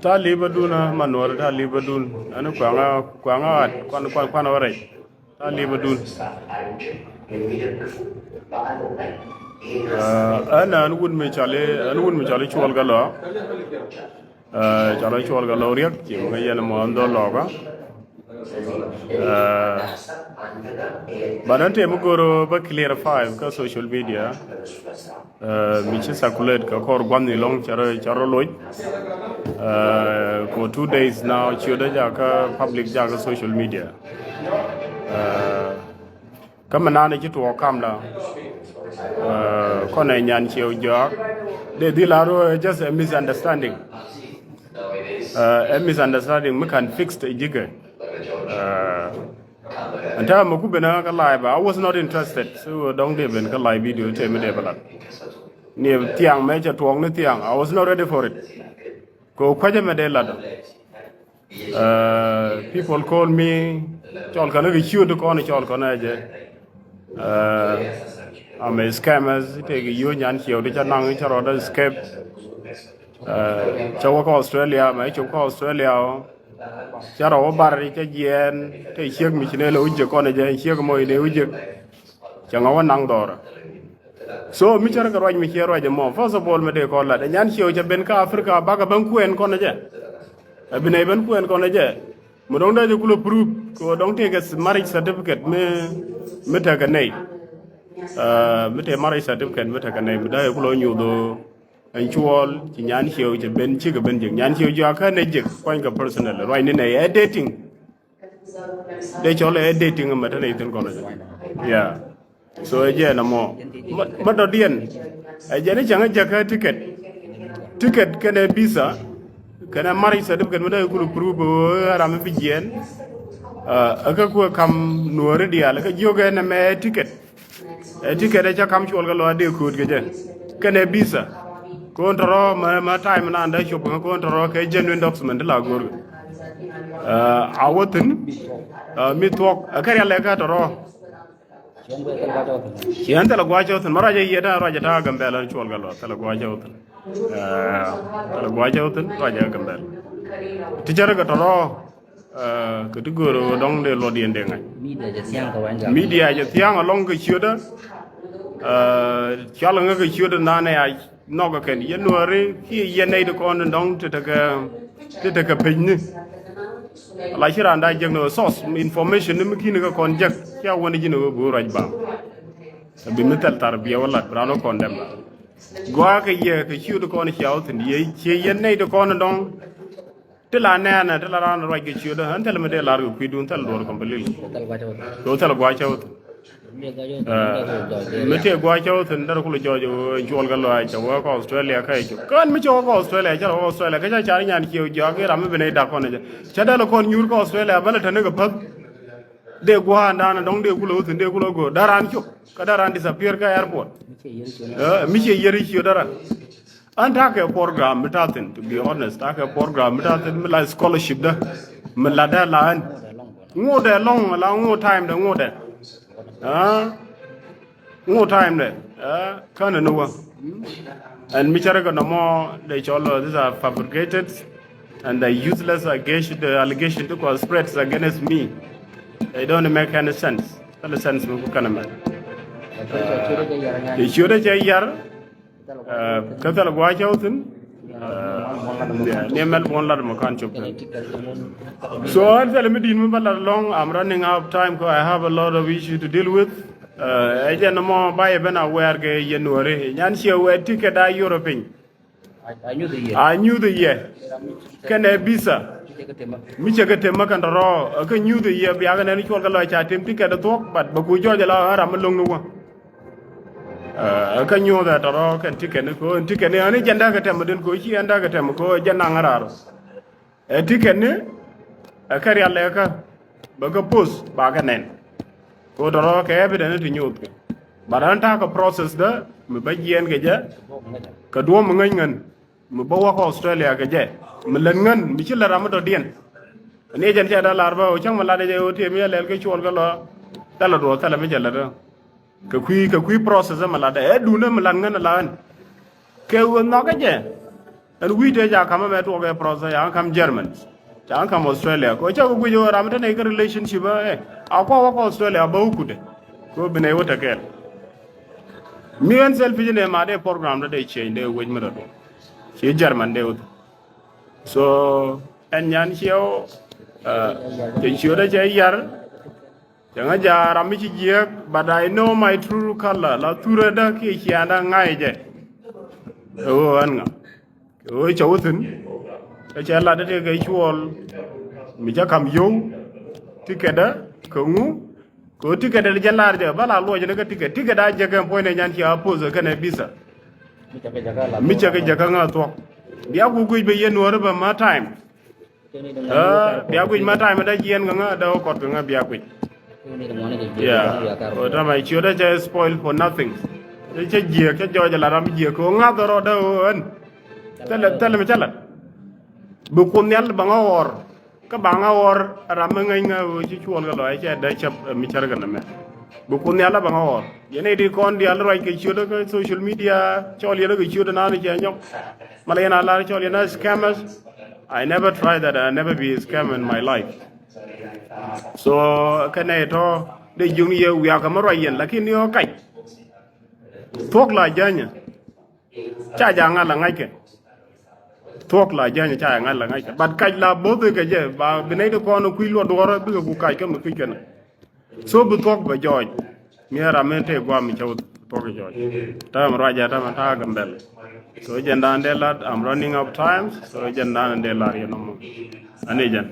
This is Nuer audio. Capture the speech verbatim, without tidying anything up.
Ta li̱bädun a man nuɔr ta li̱bädun. Ɛn kuaŋa kuaŋa at kuan kuan kuan wä rɛc. Ta li̱bädun. Ɛn ɛn wut mi cɔli ɛn wut mi cɔli cuɔl kä lɔ. Cɔl a cuɔl kɛ lɔk riɛk ci ŋä yɛn mɔ dhol lɔkä. But ɛn tëë mi go̱o̱r bä clarify kä social media. Mi ci circulate kɛ kɔr gua̱n ni lɔŋ cɛ rɔ loc. For two days now ciötdä jakä public jakä social media. Kä mi naan ci tuɔɔk kamda kɔnɛ nyan ciɛw jɔak. Dee dhil a ruɔ just a misunderstanding. A misunderstanding mi kan fix jikä. Ɛn täämɛ ku ben kä live, I was not interested. So dɔŋ dee ben kä live video tëë mi dee bä lat. Ni thiaŋ mɛ cɛ tuɔɔk ni thiaŋ, I was not ready for it. Kɛ kuecä mɛ dee lat. People call me, cɔl kɔn kɛ ciöt kɔn cɔl kɔn ɛ jɛ. I'm a scammers, tëë kɛ yio̱ nyan ciɛw ti cä naŋ cä rɔɔdä escape. Cä wä kä Australia mɛ cop kä Australia ɔ. Cä rɔ wä bar cä jiɛɛn tëë ciek mi ci ne lɛ wä jiek kɔn ɛ jɛ ciek mɔ inɛ wä jiek. Cɛ ŋa wä naŋ dhɔrä. So mi cär kɛ ruac mi ciɛ ruac ɛmɔ, first of all mi dee kɔn lat ɛ nyan ciɛw cɛ ben kä Africa bakɛ ben kuɛn kɔn ɛ jɛ. Ɛ bi nɛy ben kuɛn kɔn ɛ jɛ. Mi dɔ̱ŋ dee jɛ kulɛ proof kɛ ɣöö dɔ̱ŋ tëëkɛ marriage certificate mi mi tekɛ nɛy. Mi tëë marriage certificate mi tekɛ nɛy mi dee jɛ kulɛ nyuth ɣöö ɛn cuɔl ci nyan ciɛw cɛ ben cikɛ ben jek nyan ciɛw jiakä nɛ jek kuanykɛ personal ruac ni nɛy ɛ dating. Dee cɔl ɛ dating mɛ tɛn ɛ ithin kɔn ɛ jɛ. Yeah. So ɛ jɛ nɛ mɔ mɛ dɔ̱diɛn ɛ jɛ ni cäŋ ɛ jɛ kä ticket. Ticket kɛnɛ visa kɛnɛ marriage certificate mɛ dee kul proof ɛ ram mi bi jiɛn. Ɛ kä kuɛ kam nuɔri diaal kä jiök ɛ nɛ mɛ ticket. Ɛ ticket ɛ cä kam cuɔl kɛ lɔ a dee kööt kɛ jɛ kɛnɛ visa. Ko̱n tɔrɔ mɛ mɛ time nan dee cop kɛ ko̱n tɔrɔ kɛ genuine document ti la go̱o̱r kɛ. A wä thi̱n mi thuɔ̱k ɛ kɛ rial ɛ kä tɔrɔ. Ciɛn thilɛ gua̱a̱c cä wä thi̱n mɛ ruacä yiëë ta ruacä ta Gambɛl ɛn cuɔl kɛ lɔ thilɛ gua̱a̱c cä wä thi̱n. Thilɛ gua̱a̱c cä wä thi̱n ruacä Gambɛl. Ti cärä kɛ tɔrɔ. Kɛ ti göörä dɔ̱ŋ dee luɔt yɛn dee ŋa̱c. Media jɛ thia̱a̱ŋ alɔŋ kɛ ciötdä. Cɔal ŋä kɛ ciötdä nanɛ a nhɔk kɛ kɛn yɛn nuääri kiɛ yɛn nɛy ti kɔn dɔ̱ŋ ti tekɛ ti tekɛ pecni. Ala ci raan daa jiäk ni source information ni mi ki̱n kɛ kɔn jiäk cia wän ji̱n ɣöö bi wä ruac baŋ. Bi mi thɛl thar biɛ wä lat bi raan wä kɔn dɛm ba. Gɔaa kɛ yɛ kɛ ciötdä kɔn cia wä thi̱n yɛ ciɛ yɛn nɛy ti kɔn dɔ̱ŋ. Ti la nɛɛnɛ ti la raan ruac kɛ ciötdä ɣän thil mi dee lar kɛ kui̱dun thil duɔr kɔm bi lil. Kɛ wä thil gua̱a̱c cä wä thi̱n. Mi tëë gua̱a̱c cä wä thi̱n dɛr kulɛ jɔɔc ɛ cuɔl kɛ lɔaac cɛ wä kä Australia kä ɛ cop kään mi cɛ wä kä Australia cä rɔ wä Australia kä cä car nyan ciëw jiɔak i̱ ram mi bi nɛy dak kɔn ɛ jɛ cä dɛl kɔn nyuur kä Australia bä lɛ täni kɛ päth. Dee gua̱a̱ndan dɔ̱ŋ dee kulɛ wä thi̱n dee kulɛ go̱o̱r däran cop kä däran disappear kä airport. Mi ciɛ yier i̱ ciö däran. Ɣän ta̱a̱ kɛ program mi ta̱a̱ thi̱n, to be honest, ta̱a̱ kɛ program mi ta̱a̱ thi̱n mi la scholarship dä mi latdä la ɣän. Ŋotdɛ lɔ̱ŋ la ŋot time dɛ ŋotdɛ. Ŋot time dɛ känɛ ni wä. Ɛn mi cärɛ kɛ nɔmɔ dee cɔl these are fabricated and the useless allegation, the allegation ti kɔ spreads against me. They don't make any sense. Thilɛ sense mi ku känɛ mɛ. Dee ciötdä cɛ yar. Kä thil gua̱a̱c cä wä thi̱n. Ni mɛl buɔ̱n lat mɛ ka̱n cop kɛ. So ɣän thil mi di̱t mi bä lat alɔ̱ŋ, I'm running out of time 'cause I have a lot of issue to deal with. Ɛ jɛn mɔ ba yɛ ben aware kɛ yɛn nuɔ̱ri nyan ciɛ wɛ ticket a Europe piny. A nyuth yɛ kɛnɛ visa. Mi cɛ kɛ tem mä kɛn tɔrɔ kä nyuth yɛ biakɛ nɛn cuɔl kɛ lɔ ca tem ticket thuɔ̱k but bɛ ku jɔɔc ala ɣän ram mi lo̱ŋ ni wä. Kä nyuuth ɛ tɔrɔ kɛn ti kɛn ko ti kɛn ani jɛn dakɛ tɛm den ko ci ɛn dakɛ tɛm ko jɛn naŋ rar. Ɛ ti kɛn ni ɛ kɛ rial lɛ kä bɛ kɛ post ba kɛ nɛn. Ko tɔrɔ kɛ evidence ti nyuuth kɛ. Ba dan ta kɛ process dä mi bä jiɛn kɛ jɛ kɛ duɔm mi ŋäc ŋän. Mi bä wä kä Australia kɛ jɛ mi lät ŋän mi ci lät ram mi dɔ̱diɛn. Ni jɛn cɛ da lar bä o cäŋ mi lat jɛ o tiɛ mi lɛl kɛ cuɔl kɛ lɔ. Thɛlɛ duɔ thɛlɛ mi cɛ lät. Kɛ kui̱ kɛ kui̱ process mi lat ɛ dun mi lat ŋän la ɣän. Kɛ ɣöö nhɔkä jɛ. Ɛn wi̱i̱ tëë ca ka̱m ɛmɛ tuɔɔk ɛ process ca ŋä ka̱m German. Ca ŋä ka̱m Australia. Kɛ cä kɛ guic ɣöö ram mi te nɛy kä relationship ɛ. A kua̱ wä kä Australia bä wä kut ɛ. Kɛ ɣöö bi nɛy wä te kɛɛl. Mi ɣän selfish nɛ ma dee program dee change dee wec mi rɔ. Ci German dee wä. So ɛn nyan ciɛ wä. Cɛ ciötdä cɛ yar. Cäŋä ja̱a̱ ram mi ci jiääk, but I know my true color. La thurä dä kiɛ ciaŋdä ŋa̱c jɛ. Ɛ ɣöö ɛn ŋa. Kɛ ɣöö cɛ wä thi̱n. Kä cɛ lat dä tëë kɛ cuɔl. Mi cä ka̱m yio̱w. Ticket dä kɛ ŋu. Kɛ ɣöö ticket dä jɛ lar jɛ bä la luɔc ni kä ticket. Ticket a jɛ kɛ puɔ̱nydɛ nyan cia post kɛnɛ visa. Mi cɛ kɛ jɛ kä ŋa thuɔ̱k. Bia ku guic bɛ yɛn nuɔ̱ɔ̱ri bä ma time. Ɛ, bia guic ma time da jiɛn kɛ ŋa da wä kɔt kɛ ŋa bia guic. Yeah. Ɔ, tama ciötdä cɛ spoil for nothing. Cɛ jiɛk cɛ jɔɔc la ram jiɛk kɛ ŋa dhɔrɔ da wä ɛn. Thilɛ thilɛ mi cä lat. Bi Kuoth Nhial ba ŋa ɣɔr. Kä ba ŋa ɣɔr ram mi ŋäc ŋa wä ci cuɔl kɛ lɔc cɛ da cäp mi cär kɛ nɛmɛ. Bi Kuoth Nhial ba ŋa ɣɔr. Yɛn ɛ di kɔn diaal ruac kɛ ciötdä kɛ social media cɔl yɛn kɛ ciötdä naan cɛ nyɔk. Mal yɛn a lar cɔl yɛn a scammers. I never try that. I never be a scam in my life. So kɛnɛ tɔ dee jiökni yɛ wiakä mi ruac yɛn lakin ni ɣä kac. Thuɔ̱k la jänyä. Ca ja̱ ŋa̱l la ŋa̱ckɛ. Thuɔ̱k la jänyä ca ja̱ ŋa̱l la ŋa̱ckɛ. But kac la bo̱th kɛ jɛ ba bi nɛy ti kɔn kui̱ luɔt duɔ̱rä bikɛ ku kac kä mi kui̱ kɛnɛ. So bi thuɔ̱k bɛ jɔɔc. Mi ram mi tëë guam mi cä wä thuɔ̱k jɔɔc. Täämɛ ruacɛ täämɛ ta̱a̱ Gambɛl. So jɛn dan dee lat, I'm running up time. So jɛn dan dee lar yɛn nɔmɔ. Ani jɛn.